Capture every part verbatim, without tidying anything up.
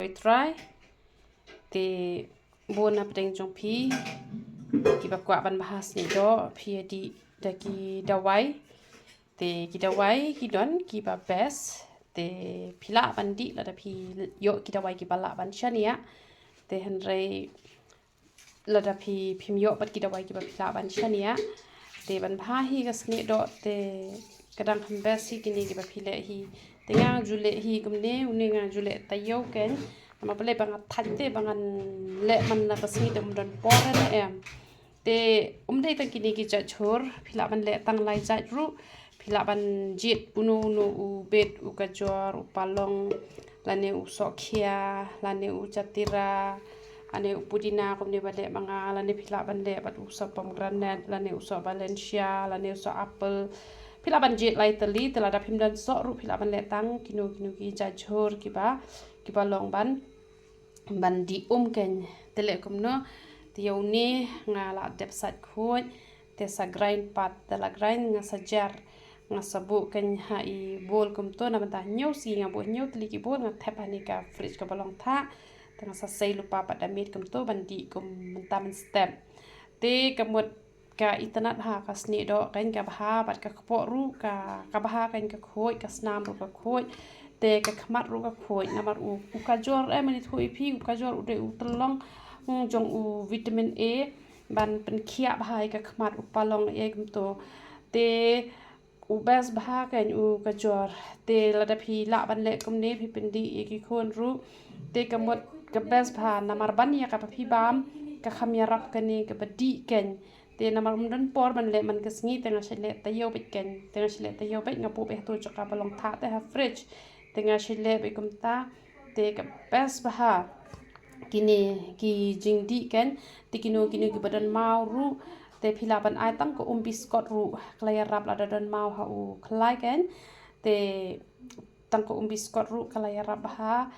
Try. Te bun na pdeng jong phi kiba kwah ban bha snieh doh, phi ïa dih da ki dawai. Te ki dawai ki don kiba best. Te phi lah ban dih lada phi ïoh ki dawai kiba lah ban shaniah. Te hynrei lada phi phim ïoh pat ki dawai kiba phi lah ban shaniah, te ban bha hi ka snieh doh te ka dang kham best hi kine kiba phi leh hi. Te nga ju leh hi kumne, une nga ju leh taïew kein. Namar balei ba nga thait te ba ngan leh man la ka sngi te um don por ne em. Te um dei tang kine ki jait jhur, phi lah ban leh tang lai jait ruh. Phi lah ban jied uno uno u bet, u kajor, u palong, lane u sohkhia, lane u jatira, lane u pudina kumne ba leh ma nga, lane phi lah ban leh bad u soh pomegranate, lane u soh Valencia, lane u soh apple. Phi lah ban jied lai tylli, te lada phim don soh ruh phi lah ban leh tang kino kino ki jait jhur kiba, kiba long ban, ban dih um kein. Te leh kumno, te ïa une nga la dep sait khuid, te sa grind pat, te la grind nga sa jer, nga sa buh kein ha i bowl kumto, na bynta hynñiew sngi nga buh hynñiew tylli ki bowl, nga thep ha kane ka fridge kaba long thah, te nga sa sei lypa pat da miet kumto ban dih kum mynta mynstep. Te ka mut ka itynnad ha ka snieh doh kein ka bha, bad ka kpoh ruh ka, ka bha kein ka khuid, ka snam ruh ka khuid, te ka khmat ruh ka khuid, namar u, u kajor, eh, mane thuh ïa phi, u kajor u dei u tyllong, mm, jong u vitamin A, ban pynkhiah bha ïa ka khmat, u palong ïa kumto. Te u best bha kein u kajor. Te lada phi lah ban leh kumne phi pyndih ïa ki khun ruh, te ka mut ka best bha, namar ban ïa kaba phi bam ka kham ïarap kane kaba dih kein. Te namar um don por ban leh man ka sngi, te nga shait leh taïew beit kein. Te nga shait leh taïew beit, nga buh beit ha tu jaka ba long thah te ha fridge. Te nga shait leh beit kumta. Te ka best bha kine ki jingdih kein. Te kino kino kiba don maw ruh, te phi lah ban ai tang ka um biskot ruh, ka la ïarap lada don maw ha u khlai kein. Te tang ka um biskot ruh ka la ïarap bha.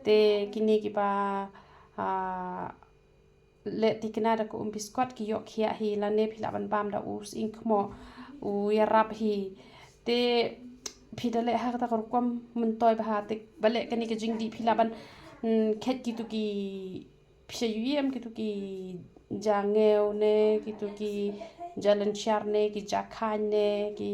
Te kine kiba, ah, leh thikna da ka um biskot ki ïoh khiah hi, lane phi lah ban bam da u sying khmoh, u ïarap hi. Te phi da leh ha kata ka rukom myntoi bha, te ba leh kane ka jingdih phi lah ban, mm, khet kitu ki, phi sa ïohi em, kitu ki jangew ne, kitu ki jalynshar ne, ki jakhaiñ ne, ki,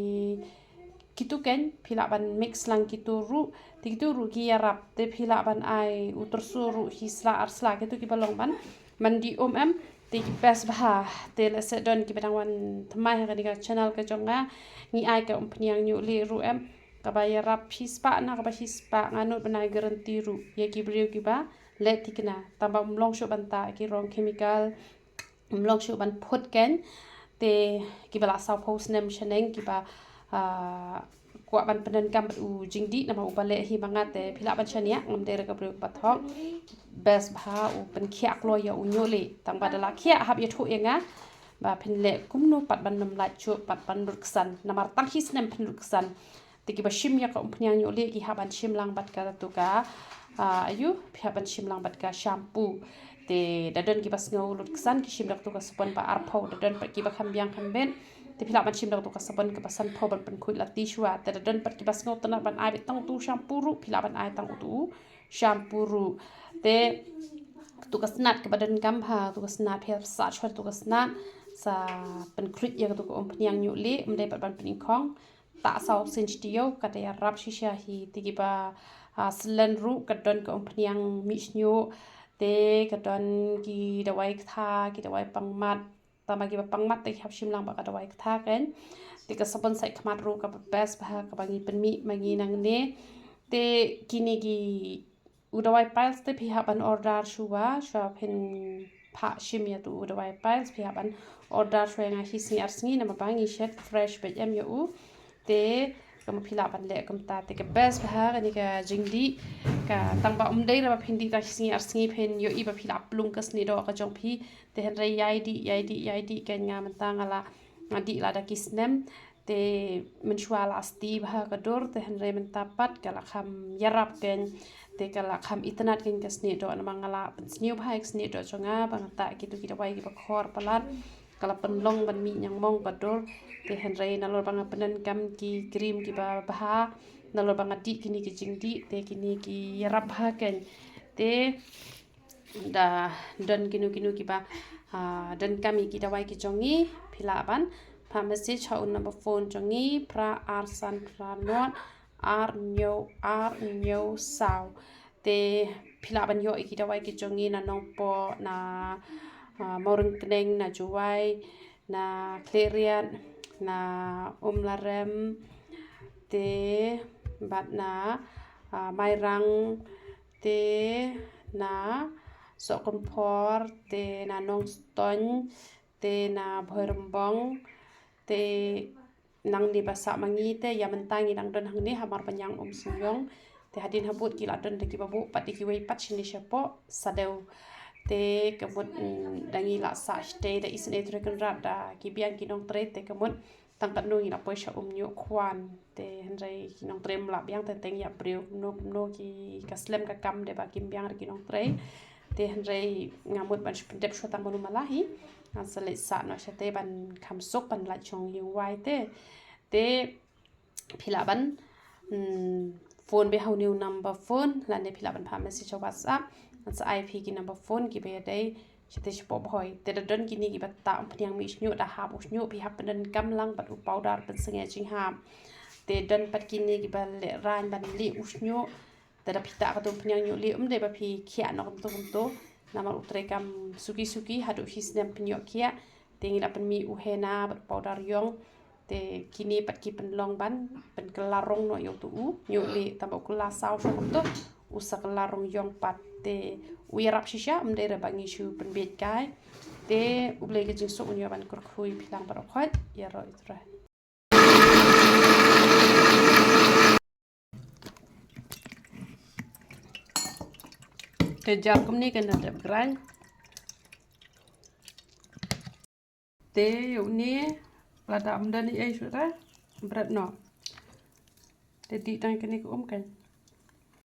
kitu kein phi lah ban mix lang kitu ruh, te kitu ruh ki ïarap, te phi lah ban ai u tyrso ruh hi sla ar sla, kitu kiba long ban, ban dih um em, te ki best bha. Te lehse don kiba dang wan thymmai ha kane ka channel ka jong nga, ngi ai ka umphniang ñiuh lieh ruh em, kaba ïarap shispah na kaba shispah, nga nud ban ai guarantee ruh ïa ki briew kiba leh thikna, tangba um long shuh ban tah ki rong chemical, um long shuh ban phut kein. Te kiba la saw phew snem shaneng kiba, ah, kwah ban pyndonkam bad u jingdih, namar uba leh hi ma nga te phi lah ban shaniah, ngam dei re ka briew kaba thok. Best bha, u pynkhiah kloi ïa u ñiuh lieh, tangba da la khiah hap ïathuh ïa nga ba phin leh kumno pat ban ym lait shuh, pat ban lut ksan, namar tang shi snem phin lut ksan. Te kiba shim ïa ka umphniang ñiuh lieh ki hap ban shim lang bad katu ka, ah, ayu, phi hap ban shim lang bad ka shampoo. Te da don kiba sngew lut ksan ki shim da katu ka sabon ba arphew, da don pat kiba kham biang kham bit. Te phi lah ban shim da katu ka sabon kaba sanphew ban pynkhuid lynti shuwa. Te da don pat kiba sngew tynnad ban ai beit tang utu u shampoo ruh, phi lah ban ai tang utu u shampoo ruh. Te katu ka snat kaba donkam ha, katu ka snat phi hap sah shuwa katu ka snat, sa pynkhluit ïa katu ka umphniang ñiuh lieh, ym dei pat ban pynïngkhong. Tah saw sien shi taïew, ka da ïarap shisha hi. Te kiba, ah, slen ruh ka don ka umphniang mih shñiuh. Te ka don ki dawai ktha, ki dawai pangmat. Tangba kiba pangmat te ki hap shim lang bad ka dawai ktha kein. Te ka sabon sait khmat ruh kaba best bha kaba ngi pynmih ma ngi nangne. Te kine ki u dawai piles te phi hap ban order shuwa, shuwa phin phah shim ïa tu u dawai piles, phi hap ban order shuwa ïa nga shi sngi ar sngi, namar ba ngi shet fresh beit em ïa u. Te kumba phi lah ban leh kumta, te ka best bha kane ka jingdih, ka tangba ym dei re ba phin dih tang shi sngi ar sngi phin ïohi ba phi la plung ka snieh doh ka jong phi. Te hynrei ïai dih, ïai dih, ïai dih kein, nga mynta nga la, nga dih la da ki snem. Te mynshuwa la sti bha ka dur, te hynrei mynta pat ka la kham ïarap kein. Te ka la kham itynnad kein ka snieh doh, namar nga la pynsniew bha ïa ka snieh doh jong nga, ba nga tah kitu ki dawai kiba khor palat. Ka la pynlong ban mih ñiangmong ka dur. Te hynrei nalor ba nga pyndonkam ki cream kiba bha, nalor ba nga dih kine ki jingdih, te kine ki ïarap bha kein. Te da don kino kino kiba, ah, donkam ïa ki dawai ki jong ngi, phi lah ban phah message ha u number phone jong ngi, phra ar san phra nod ar hynñiew ar hynñiew saw. Te phi lah ban ïoh ïa ki dawai ki jong ngi na Nongpoh, na, ah, Mawryngkneng, na Jowai, na Khliehriat, na Umlarem, te bad na, ah, Mairang, te na Sohkymphor, te na Nongstoiñ, te na Bhoirymbong, te nangne ba sah ma ngi te ïa mynta ngi dang don hangne ha Mawryngkneng, Umsynjong. Te hadien habud ki la don da kiba buh pat da kiwei pat shane shapoh Sadew. Te ka mut, mm, da ngi la sah shatei da isynei Trai Kynrad da ki biang ki nongtrei, te ka mut tang katno ngi la poi sha Umñiuhkhwan. Te hynrei ki nongtrei ym lah biang, te teng ïa briew kumno kumno ki, ka slem ka kam dei ba kim biang ruh ki nongtrei. Te hynrei nga mut ban shu pyndep shuwa tang ban u mala hi. Ngan sa leit sah noh shatei ban kham suk ban lait shong ïing wai te. Te phi lah ban, mm, phone beit ha une u number phone lane phi lah ban phah message ha WhatsApp. Ngan sa ai phi ki number phone kiba ïadei shatei shapoh Bhoi. Te da don kine kiba tah umphniang mih shñiuh, da hap u shñiuh phi hap pyndonkam lang bad u powder pynsangeh jinghap. Te don pat kine kiba lehraiñ ban lieh u shñiuh. Te da phi tah katto umphniang ñiuh lieh, ym dei ba phi khiah noh kumto kumto. Namar u treikam suki suki haduh shi snem phin ïoh khiah. Te ngi la pynmih u henna bad powder ïong. Te kine pat ki pynlong ban pynkylla rong noh ïa uto u ñiuh lieh, tang ba u kylla saw shuh kumto, u sa kylla rong ïong pat. Te u ïarap shisha, ym dei re ba ngi shu pynbiej kai. Te U Blei ka jingsuk un ïoh ban kyrkhu ïa phi lang baroh khoit, ïaroh ïa U Trai. Te jar kumne kan da dep grind. Te ïa une lada ym don ei ei shuh te bret noh. Te dih tang kane ka um kan.